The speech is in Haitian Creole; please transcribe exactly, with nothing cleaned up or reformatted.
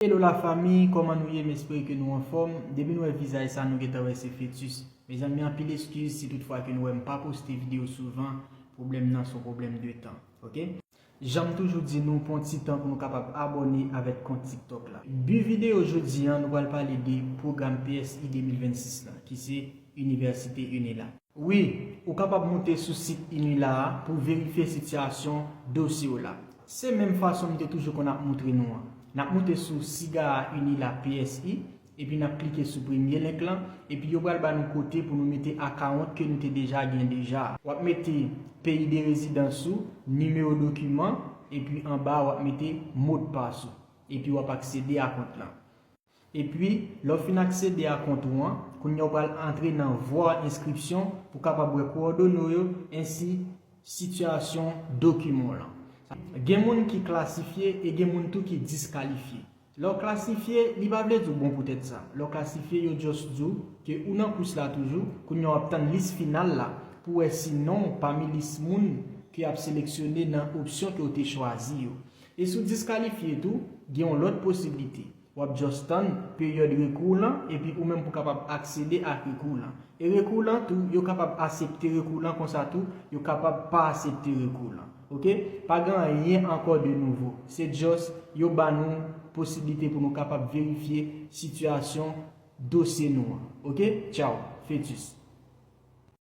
Hello la fami, kòman nou ye? M espere ke nou anfòm. Depi nou wè vizaj sa, nou gentan wè se Fetus. Mezanmi, anpil eskiz si toutfwa ke nou wè m pa poste videyo souvan, pwoblèm nan se yon pwoblèm de tan, oke? Jan m toujou di nou, pran ti tan pou nou kapab abòne avèk kont TikTok la. Bi videyo jodi a, nou pral pale de pwogram P S I de mil vennsis la, ki se Inivèsite Unila. Wi, ou kapab moute sou sit Unila a pou verifye sitiyasyon dosye w la. Se menm fason m te toujou konn ap moutre nou an. N ap moute sou siga a Unila P S I, epi n ap klike sou premye link lan, epi yo pral ba nou kote pou nou mete akawont ke nou te deja gen deja. W ap mete peyi de rezidans ou, nimewo dokiman, epi anba a w ap mete modpas ou, epi w ap aksede a kont lan. Epi, lè w fin aksede a kont ou an, kounye a w pral antre nan vwa enskripsyon pou w kapab wè kowòdone w yo, ensi sitiyasyon dokiman w lan. Gen moun ki klasifye e gen moun tou ki diskalifye. Lè w klasifye, li pa vle di w bon poutèt sa. Lè w klasifye, yo just di w ke ou nan kous la toujou, kounye a w ap tann lis final la pou w wè si non w pami lis moun ke y ap seleksyone nan opsyon ke w te chwazi yo. E si w diskalifye tou, gen yon lòt posiblite. W ap just tann peryòd rekou w lan, epi ou menm pou kapab aksede ak rekou w lan. E rekou w lan tou, yo kapab aksepte rekou w lan, konsa tou, yo kapab pa aksepte rekou w lan. Oke? Pa gen anyen ankò de nouvo. Se just, yo ba nou posiblite pou nou kapab verifye sitiyasyon dosye nou an. Oke? Tchaw. Fetus.